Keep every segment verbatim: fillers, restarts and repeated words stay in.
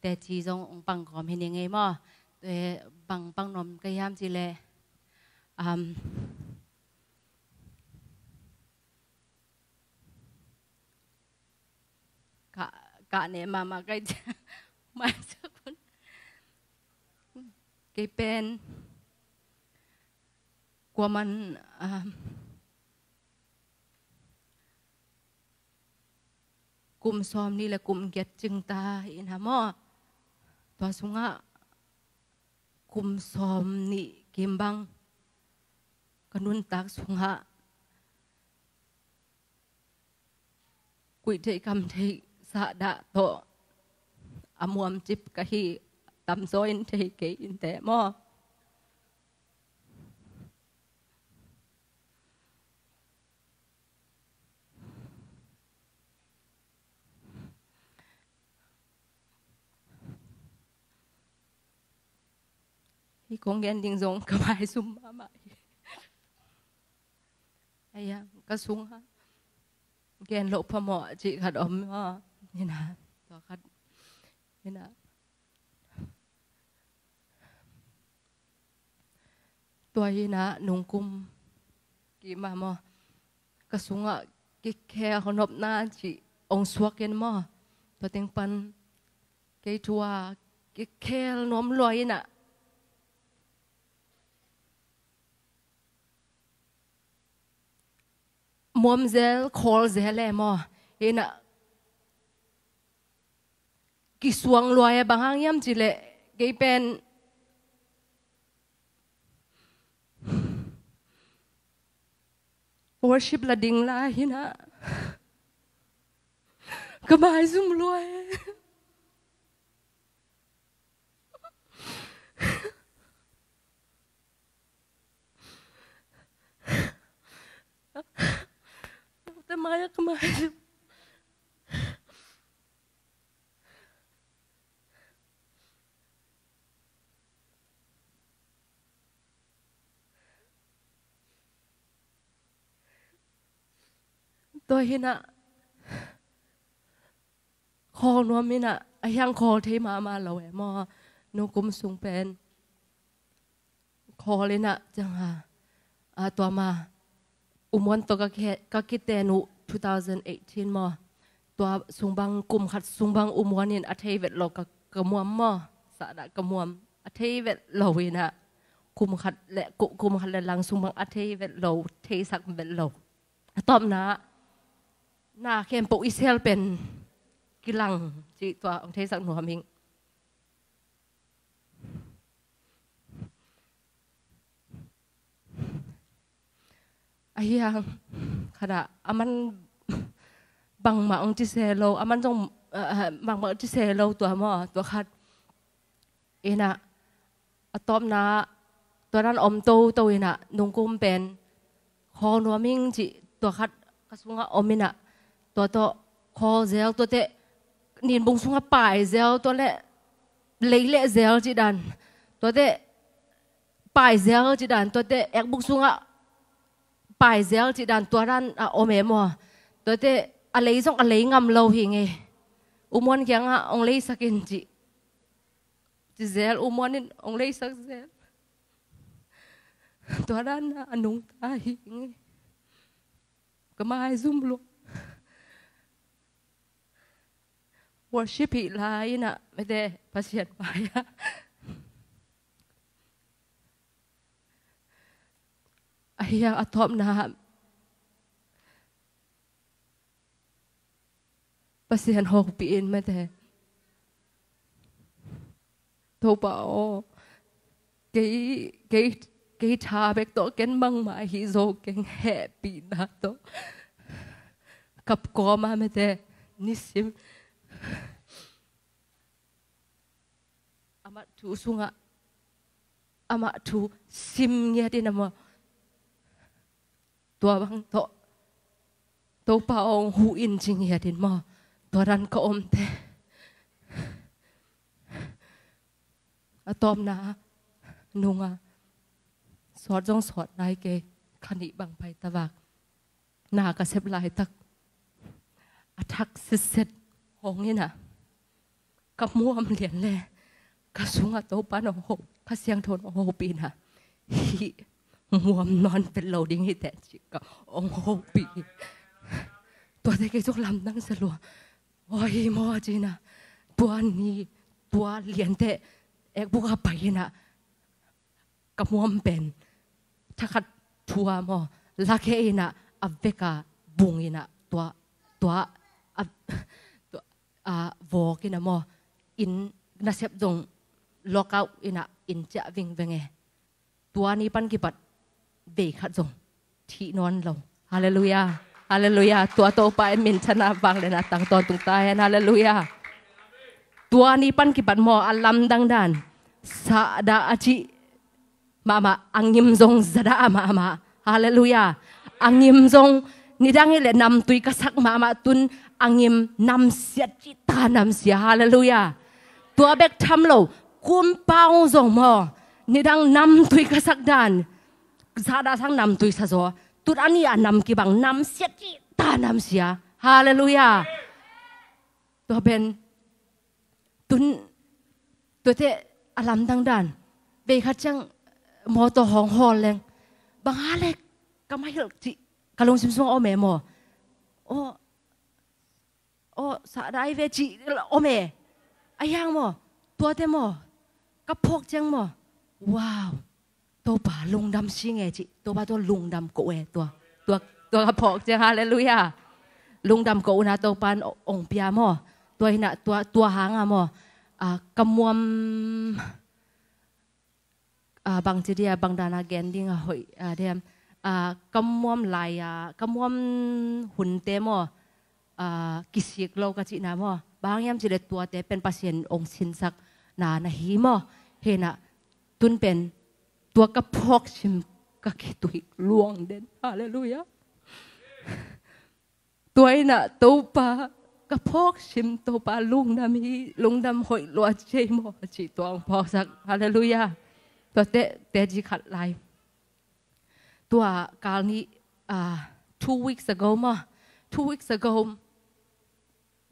teci zong ong pang kawm hi ning ei maw. Bang pang nuam ka hiam cih leh, ka, ka ne mama kai cia mai sakun. Kei pen kuaman kum sawm nih le kum giat cing ta hi na maw. Tua sungah kum sawm nih kim bang ka nuntak sungah kuih theih kam theih sahdah tawh a muamcip ka hi. Tamzaw in thei kei in teh maw. Hi kong gen ding zong ka maizum mahmah hi. Aia, ka sungah gen loh phamawh cih khat om maw. Hi na, tua khat hi na. Tua hi na nungkum kima maw, ka sungah kikhel nopna cih ong suak in maw. Tua teng pan kei thu a kikhel nuam lua hi na. Muam zel, khawl zel e maw. Hi na, kisuang lua e, bang hang hiam cih leh kei pen worship la ding lai hi na. Ka maizum lua e. Te mai a ka mai. Tua hi na. Khawl nuam hi na, a hiang khawl thei mahmah lo e maw. Nungkum sung pen khawl hi na ciang a, a tua ma U Muan tawh ka ki, ka kiten uh two thousand eighteen maw. Tua sung bang, kum khat sung bang U Muan in a thei vet lo ka, ka muam maw. Sahdah ka muam a thei vet lo hi na. Kum khat le, ku, kum khat le lang sung bang a thei vet lo, theisak vet lo. A tawpna, na khempeuh i sel pen kilang cih tua ong theisak nuam ing. A hiang khat ah, a man bangmah ong ci se lo, a man zong, eh, eh, bangmah ong ci se lo tua maw, tua khat. Hi na, a tawpna, tua dan om toto hi na, nungkum pen khawl nuam ing cih tua khat ka sungah om hi na, tua tawh khawl zel, tua teh ninbung sungah pai zel, tua leh lei leh zel cih dan, tua teh pai zel cih dan, tua teh ekbuk sungah pai zel cih dan, tua dan a om e maw. Tua teh a lei zong a lei ngam lo hi ing e. U Muan kiangah ong leisak in cih. Ci zel, U Muan in ong leisak zel. Tua dan a nungta hi ing e. Ka maizum lua. Worship hi lai hi na, mete, Pasian mai a. A hiang a tawpna Pasian hopih in mete. Topa aw, kei, kei, kei tha bek tawh ken bangmah hi zo keng, hehpihna tawh. Kap kawm a mete, nisim. Amah thu sungah, amah thu sim ngiat in a maw. Tua bang tawh Topa ong huh in ci ngiat in maw. Tua dan ka om te. A tawpna nunga sawt zong sawt nai kei, kha nih bang pai ta vak. Na ka sep laitak a thak setset hong hi na. ka muam lian le ka sungah Topa nong ho, ka siangtho nong hopih na, hih muam nawn pet lo ding hi teh ci ka ong hopih. Tuate kei zong lamdang sa lua. Oi maw cina, tua ni, tua liante ekbuk a pai ina, ka muam pen thakhat thua maw, lake ina, a veka bung ina, tua, tua, a, tua, a, vok ina maw, inn nasep zong lockout ina, inn ciah vingveng e. Tua ni pan kipat vei khat zong thih nawn lo. Halleluiah. Halleluiah. Tua Topa in minthanna vangliatna tang tawntung ta hen. Halleluiah. Tua ni pan kipat maw, a lamdang dan, sahdah a cih mahmah, a ngim zong zadah mahmah. Halleluiah. A ngim zong nidang hi leh namtui ka sak mahmah, tun a ngim namsia cih ta namsia. Halleluiah. Tua bek tham lo, kumpaung zong maw, nidang namtui ka sak dan, sahdah sang namtui sa zaw, tun a ni a nam kibang, namsia cih ta namsia. Halleluiah. Tua pen tun, tuate a lamdang dan, vei khat ciang mawtaw hong hawl leng, bang a lek ka mah hilh cih ka lungsim sungah om e maw. Aw, aw, sahdah hi ve cih om e. A hiang maw, tuate maw, ka phawk ciang maw, wow, Topa lungdam sing e cih, Topa tua lungdam ko e tua. Tua, tua ka phawk ciang, halleluiah. Lungdam ko una Topa in ong pia maw. Tua ina, tua, tua hanga maw, a, ka muam, a, bang ci dia, bang dana gen ding a hoih, a, diam, a, ka muam lai a, ka muam hunte maw, a, kisik lo ka cihna maw. Bang hiam cih leh tuate pen Pasian ong sinsakna na hi maw. Hena, tun pen tua ka phawk sim ka kituih luang den. Halleluiah. Tua ina Topa ka phawk sim, Topa lungdam hi, lungdam hoih lua cei maw, cih tua ong phawksak. Halleluiah. Tua te, te ci khat lai. Tua kal ni, ah, two weeks ago maw, two weeks ago,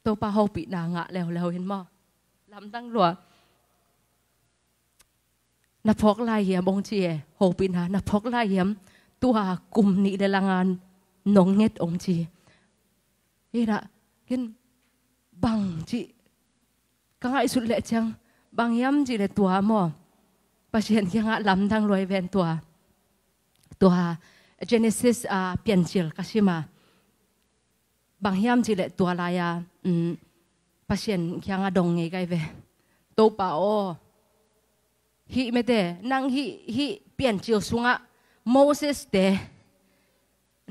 Topa hopihna ngah leuleu in maw, lamdang lua. Na phawk lai hiam ong ci e, hopihna na phawk lai hiam, tua kum nih le langa nong nget ong ci. Hina, ken bang cih ka ngaihsut leh ciang, bang hiam cih leh tua maw, Pasian kiangah lamdang luai ven tua. Tua Genesis, ah, Piancil ka sim a. Bang hiam cih leh tua lai-a, um, Pasian kiangah dong ngei kai ve. Topa aw, hih mete, nang hih, hih Piancil sungah Moses te,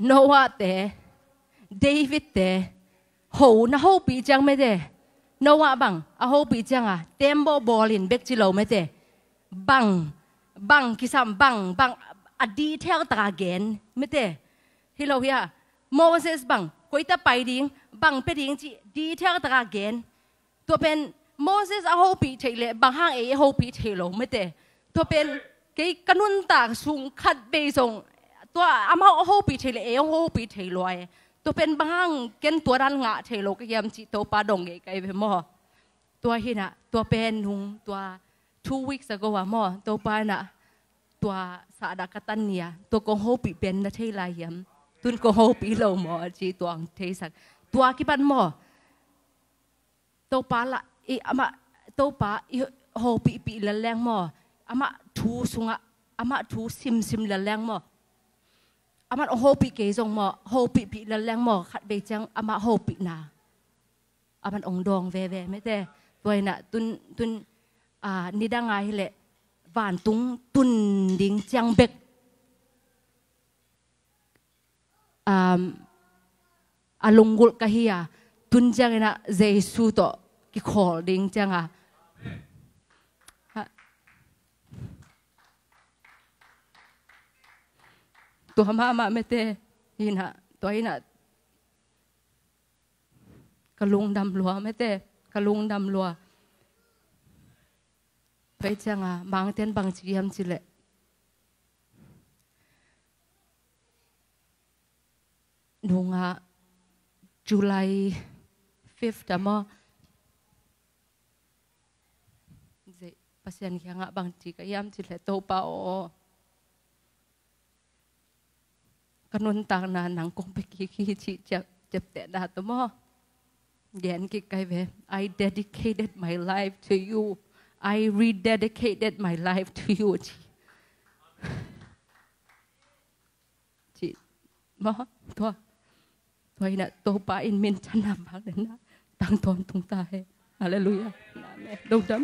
Noah te, David te, ho na hopih ciang mete. Noah bang a hopih cianga, tembaw bawlin bek ci lo mete. Bang, bang kisam, bang, bang, a detail taka gen mete. Hi lo hia, Moses bang, koita pai ding, bang pia ding cih detail taka gen. Tua pen Moses a hopih theih leh bang hang ei a hopih thei lo mete. Tua pen kei ka nuntak sung khat vei zong tua amau a hopih theih leh ei hong hopih thei lua e. Tua pen bang hang ken tua dan ngah thei lo ka hiam cih Topa dong ngei kai ve maw. Tua hina, tua pen nung, tua two weeks ago a maw, Topa ina tua sahdah ka tan nia, tua kong hopih pen na thei lai hiam, tun kong hopih lo maw, ci tua ong theisak. Tua kipan maw, Topa la, i, amah, Topa i hopihpih lel leng maw, amah thu sungah, amah thu simsim lel leng maw, amah ong hopih kei zong maw, hopihpih lel leng maw, khat vei ciang amah hopihna amah ong dawng veve mete. Tua ina tun, tun, ah, nidanga hileh vantung tun ding ciang bek, um, a lunggulh ka hi a, tun ciang ina Jesu tawh kikhawl ding cianga. Ha. Tua mahmah mete, hina, tua hina, ka lungdam lua mete, ka lungdam lua. Pai cianga, Mangten bang ci hiam cih leh, nunga July fifth a maw, Pasian kiangah bangci ka hiam cih leh, Topa aw, ka nuntakna nang kong pia kik hi cih ciap, ciaptehna tawh maw, gen kik ka hi ve. "I dedicated my life to you. I rededicated my life to you," ci. Ci maw? Tua, tua hi-in ah Topa in minthanna bang den na tang tawntung ta hen. Halleluiah. Amen. Lungdam.